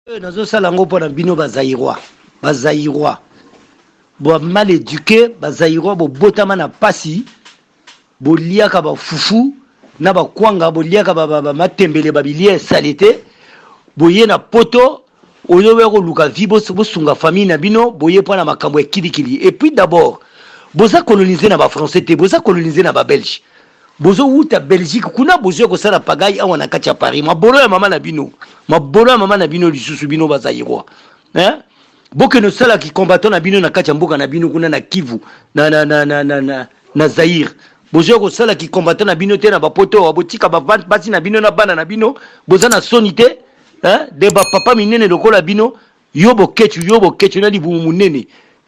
Oyo nazosala yango mpo na bino ba Zaïrois, ba Zaïrois ba mal eduque, ba Zaïrois bobotama na pasi, boliaka ba fufu na ba kwanga, boliaka ba, ba, ba matembele, ba bilia ya salete, boye na poto oyo boya koluka vie, bosunga famille na bino, boye mpo na makambo ya kilikili. Et puis d'abord boza colonise na ba français te, boza colonise na ba belge. Bozo wuta Belgique kuna bozo ya kosala pagaille awa na kati ya Paris. Mabolo ya mama na bino. Mabolo ya mama na bino lisusu bino ba Zaïrois. Hein? Bokende osala ki combattant na bino na kati ya mboka na bino kuna na Kivu na na na na na, na, na Zaïre. Bozo ya kosala ki combattant na bino te na ba poto awa botika ba basi na bino na bana na bino boza na soni te. Hein? De ba papa minene lokola bino yo boketshu yo boketshu na libumu munene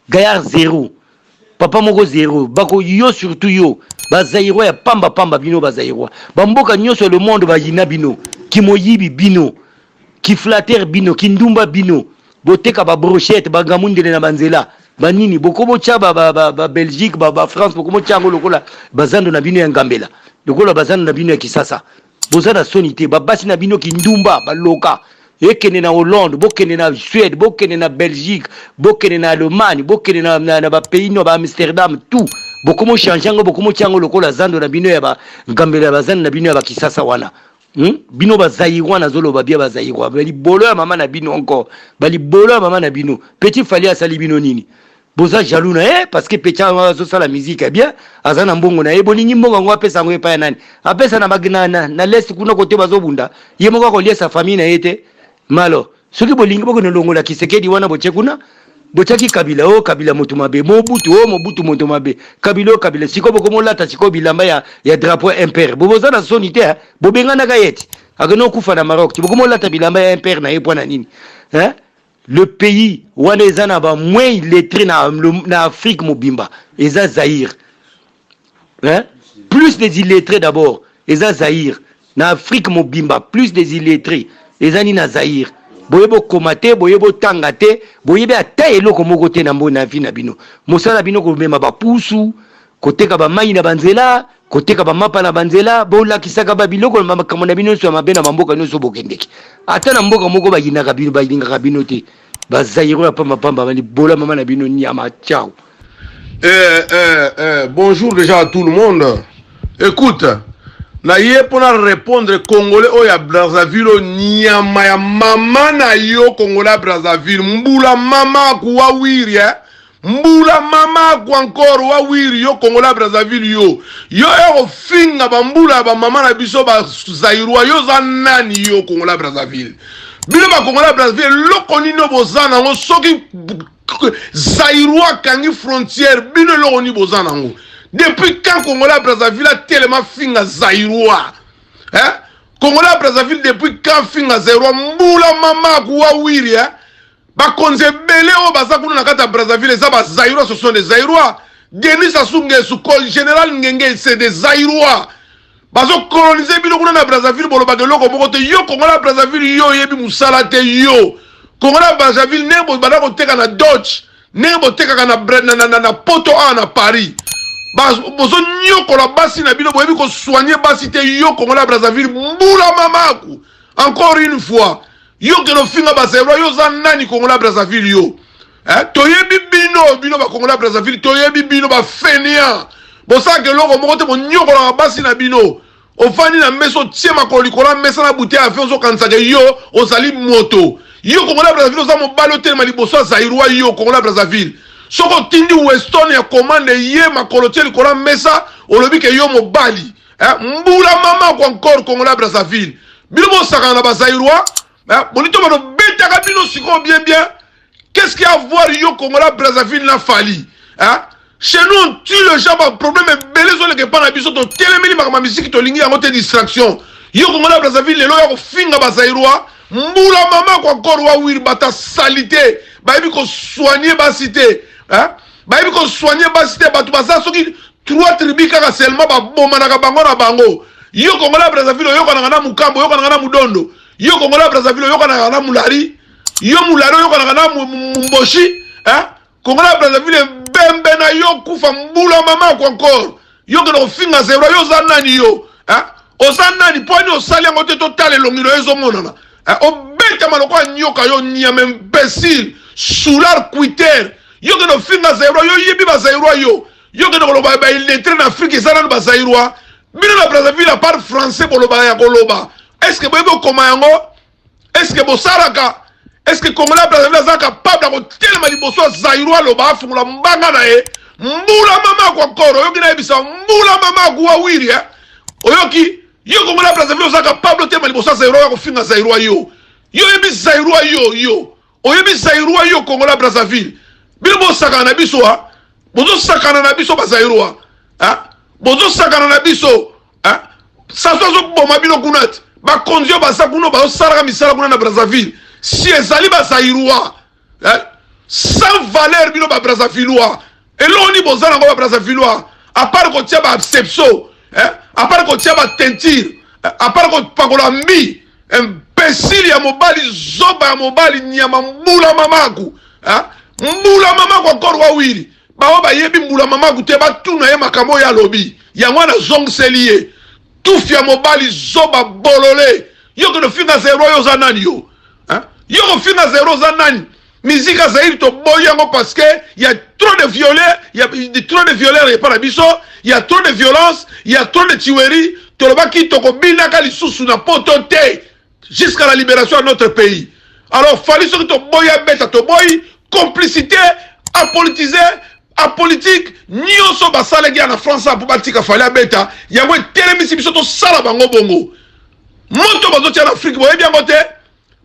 gaillard zero. Papa moko zero bako yo surtout yo ba zairois ya pamba pamba bino ba zairois ba mboka nyoso ya le monde ba yina bino kimoyibi bino ki flatteur bino kindumba bino boteka ba brochette ba ngamundele na ba nzela ba nini boko botia ba, ba, ba, ba Belgique ba, ba France boko botia yango lokola bazando na bino ya ngambela lokola bazando na bino ya Kisasa Boza na soni te ba basi na bino kindumba ba loka ekende na Hollande bokende na Suède bokende na Belgique bokende na Allemagne bokende na, na, na ba pays no ba Amsterdam tout bokomo change yango bokomo tia yango lokola zando na bino ya ba ngambela ya ba zando na bino ya ba Kisasa wana hmm? Bino ba Zaïrois nazoloba bien ba Zaïrois ba libolo ya mama na bino encore ba libolo ya mama na bino petit Fally asali bino nini Boza jaloux na ye parce que Pecha azo sala musique ya bien, aza na mbongo na ye, bolingi mbongo yango apesa yango epai ya nani? Apesa na na, na, na l'est kuna kote bazo bunda, ye moko akoliesa famille na ye te. Malo, soki bolingi bokende longola Kisekedi wana botie kuna, botiaki Kabila, oh Kabila moto mabe, Mobutu, oh Mobutu moto mabe, Kabila oh Kabila, sikoyo bokomolata sikoyo bilamba ya, ya drapeau MPR. Boza na soni te, hein? Bobenganaka ye ti akende okufa na Maroc, ti bokomolata bilamba ya MPR na ye pona nini? Hein? Le pays wana eza na ba moins illettré na, na Afrique mobimba eza Zaïre hein? Plus des illettrés d'abord eza Zaïre na Afrique mobimba, plus des illettrés eza ni na Zaïre. Boye bokoma te, boye botanga te, boyebi ata eloko moko te na mbo na vie na bino. Mosala bino komema bapusu, koteka ba mai na banzela, koteka ba mapa na banzela, bolakisaka ba biloko na makambo na bino nyonso ya mabe na bamboka nyonso bokendeke. Ata na mboka moko bayinaka bino, balingaka bino te. Ba Zaïrois ya pamba pamba, ba libola mama na bino nyama. Ciao. Eh, eh, eh, bonjour déjà à tout le monde. Écoute, na ye pona répondre congolais oyo ya Brazzaville oyo nyama ya mama na yo congolais ya Brazzaville mbula mama akuwa wiri eh? Mbula mama ako encore wa wiri yo congolais ya Brazzaville yo yo ya kofinga ba mbula ya ba mama na biso ba Zaïrois yo oza nani yo congolais ya Brazzaville bino ba congolais ya Brazzaville eloko nini oyo boza nango soki Zaïrois akangi frontière bino eloko nini boza nango depuis quand congolais ya Brazzaville atelema finga Zaïrois hein congolais ya Brazzaville depuis quand finga Zaïrois mbula mama akuwa wiri hein Bakonzi ebele oyo baza kuna na kati ya Brazzaville eza ba Zaïrois, ce sont des Zaïrois. Denis Sassou Nguesso, Col General Ngenge, c'est des Zaïrois. Bazo coloniser bino kuna na Brazzaville, bolobaka eloko moko te. Yo Congolais ya Brazzaville, yo oyebi mosala te yo. Congolais ya Brazzaville ndenge bobanda koteka na Dodge, ndenge botekaka na, na, na, na, na poto awa na Paris. Bozo nyokola basi na bino, boyebi ko soigner basi te yo Congolais ya Brazzaville, mbula mamaku. Encore une fois, Yo kende ofinga ba Zaïrois, yo oza nani Congolais Brazzaville yo? Eh, toyebi bino, bino ba Congolais Brazzaville, toyebi bino ba fainéants. Bosalaka eloko moko te, bonyokolaka basi na bino. Ofandi na mesa otie makolo likolo ya mesa na bouteille ya vin ozokanisaka yo ozali moto. Yo Congolais Brazzaville oza mobali otelema liboso ya Zaïrois yo Congolais Brazzaville. Soki otindi Weston ya commande ye makolo tie likolo ya mesa olobi ke yo mobali. Eh, mbula mama ko encore Congolais Brazzaville. Bino bosakana na ba Zaïrois, eh, bonito bano betaka bino sikoyo bien bien. Qu'est-ce qu'il y a à voir yo Congolais Brazzaville na Fally? Hein? Chez nous on tue les gens ba problème ebele ezoleka epa na biso totelemeli makambo ya misiki tolingi yango te distraction. Yo Congolais Brazzaville lelo ya kofinga ba Zaïrois, mbula mama ko encore wa wir bata salite, bayebi ko soigner basi te. Hein? Bayebi ko soigner basi te bato baza soki trois tribus kaka seulement babomanaka bango na bango. Yo Congolais ya Brazzaville oyokanaka na Mukambo, oyokanaka na Mudondo. Yo Congolais ya Brazzaville oyokanaka na Mulari. Yo Mulari oyokanaka na Mboshi, hein? Congolais ya Brazzaville bembe na yo kufa mbula mama ko encore. Yo kende kofinga zero, yo oza nani yo? Hein? Oza nani? Mpo nini osali yango te totala elongi na yo ezomonana. Hein? Okobetama lokola nyoka yo nyama imbecile soulard cuiter. Yo kende ofinga Zaïrois yo yebi ba Zaïrois yo. Yo kende koloba ba illettré na Afrique eza nanu ba Zaïrois. Bino na Brazzaville à part français boloba ya koloba. Est-ce que boyebi okoma yango? Est-ce que bosalaka? Est-ce que Congolais ya Brazzaville aza capable ya kotelema liboso ya Zaïrois aloba afungola mbanga na ye? Mbula mama kwa koro oyoki nayebisa mbula mama kuwa wiri eh? Oyoki yo Congolais ya Brazzaville oza capable otelema liboso ya Zaïrois ya kofinga Zaïrois yo. Yo oyebi Zaïrois yo yo. Oyebi Zaïrois yo Congolais ya Brazzaville. Bino bosakana na biso ha? Bozosakana na biso ba Zaïrois. Ha? Bozosakana na biso. Hein? Sassou azoboma bino kuna ti. Bakonzi oyo baza kuna bazosalaka misala kuna na Brazzaville. Si ezali ba Zaïrois, hein? Sans valeur bino ba Brazzavillois. Eloko nini boza nango ba Brazzavillois? À part kotia ba sepso, hein? À part kotia ba teinture, à part kopakola mbi, imbécile ya mobali, zoba ya mobali, nyama mbula mamaku, hein? Mbula mamaku encore wawili. Baoyo bayebi mbula mamaku te batuna ye makambo oyo alobi. Yango wana azongiseli ye. Tufi ya mobali zoba bolole. Yo kende ofinga zero yo oza nani yo? Hein? Yo kofinga zero oza nani? Musique ya Zaïre toboyi yango parce que y a trop de violets, y a trop de violeurs epa na biso, y a trop de violence, y a trop de tuerie. Tolobaki tokobinaka lisusu na poto te jusqu'à la libération de notre pays. Alors Fally soki toboyi abeta toboyi complicité apolitise apolitique nyonso basalaki ya na France mpo batika Fally abeta yango etelemisi biso tosala bango bongo. Moto bazotia na Afrique boyebi yango te.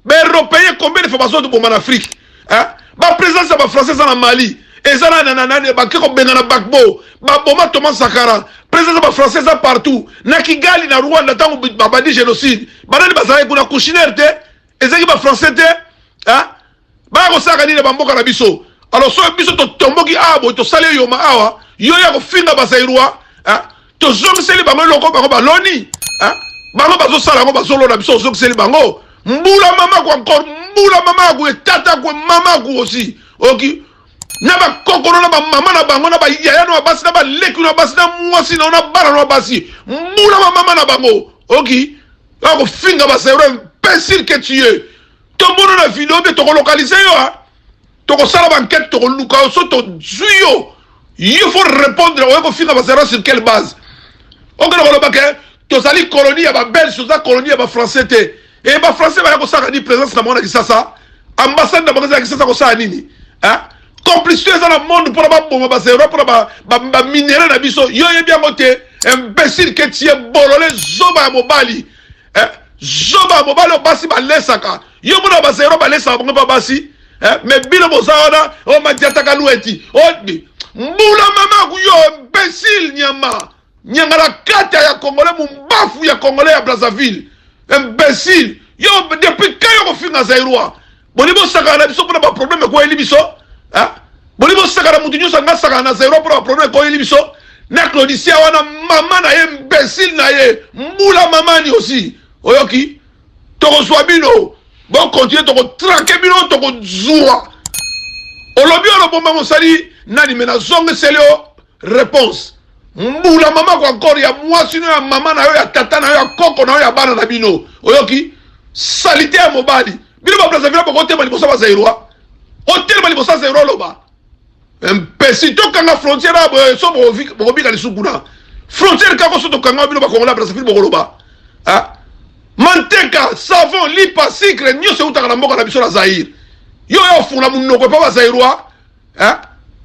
Ba européens combien de fois bazo boma na Afrique? Hein? Ba présence ya ba français eza na Mali, eza na na na ba ke kobenga na Gbagbo, ba boma Thomas Sankara. Présence ya ba français eza partout. Na Kigali na Rwanda tango babandi génocide. Banani bazalaki kuna Kouchner te? Ezalaki ba français te? Hein? Baya kosalaka nini na ba mboka na biso? Alors soki biso totomboki awa boye tosali eyoma awa, yo ya kofinga ba Zaïrois, hein? Tozongiseli bango eloko bango baloni, hein? Bango bazosala yango bazolona biso tozongiseli bango. Mbula mama ko encore mbula mama ko tata ko mama ko aussi. Oki na bakokolo na bamama na bango na bayaya na basi na baleki na basi na mwasi na na bana na basi mbula bamama na bango oki akofinga ba Zaïrois imbécile que tu es. Tomona na video mpe tokolokalize yo hein? Tokosala ba enquête tokoluka yo so tozwi yo yo faut répondre oye kofinga ba Zaïrois sur quelle base okende koloba ke tozali colonie ya ba belge toza colonie ya ba français te e ba français baya kosala nini présence na bango na Kinshasa ambassade na bango eza na Kinshasa kosala nini hein? Complicité eza na monde mpona baboma ba Zaïrois mpona ba minerais na biso yo oyebi yango te imbécile que tu es bolole zoba ya mobali eh? Zoba ya mobali oyo basi balesaka yo mona ba Zaïrois balesaka bango mpa basi eh? Mais bino boza wana o madiataka lueti o mbula mama yo imbécile nyama nyangala kata ya congolais mumbafu ya congolais ya Brazzaville imbécile yo depuis quand yo kofinga Zaïrois boni bosakana na biso mpona ba problème ekoyeli biso eh? Boni bosakana mutu nyonso anga sakana na Zaïrois mpona ba problème ekoyeli biso na Claudicien wana mama na ye imbécile na ye mbula mamani aussi oyoki tokozwa bino bokontinue tokotrake bino tokozwa olobi olobomba mosali nani me nazongiseli yo réponse mbula mama ko encore ya mwasi no ya mama na yo ya tata na yo ya koko na yo ya bana na bino oyoki salite ya mobali bino ba Brazzaville bokotema liboso ba Zaïrois otelema liboso ya Zaïrois oloba mpesi tokanga frontière awa boye so bokobika lisusu kuna frontière kaka so tokanga bino bakongola Brazzaville bokoloba manteka savon lipa sucre nyonso eutaka na mboka na biso na Zaïre yo oyo ofungola monoko epa ba Zaïrois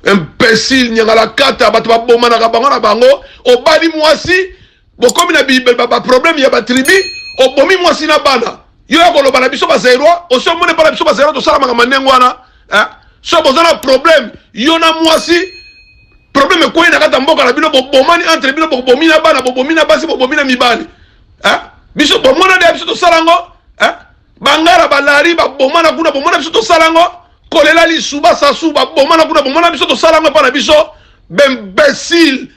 imbécile nyangala kata bato babomanaka bango na bango obali mwasi bokomi na ba problème ya ba tribu obomi mwasi na bana yo ya koloba na biso ba Zaïrois osi omoni epa na biso ba Zaïrois tosalamaka mandenge wana so boza na problème yo na mwasi problème ekwei na kati ya mboka na bino bobomani entre bino bobomi na bana bobomi na basi bobomi na mibali biso bomona nde ya biso tosala yango bangala balari babomana kuna bomona biso tosala yango kolela lisuba sasu babomana kuna bomona biso tosala yango epa na biso b'imbécile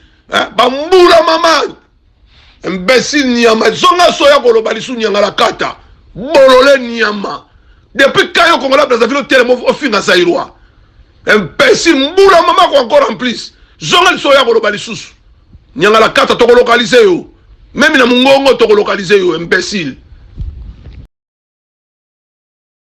bambula mama imbécile nyama zonga so ya koloba lisu nyangala kata bolole nyama depuis quand yo Congolais Brazzaville otelema ofinga Zaïrois imbécile mbula mama ko encore en plus zonga liso ya koloba lisusu nyangala kata tokolokalize yo meme na mongongo tokolokalize yo imbécile.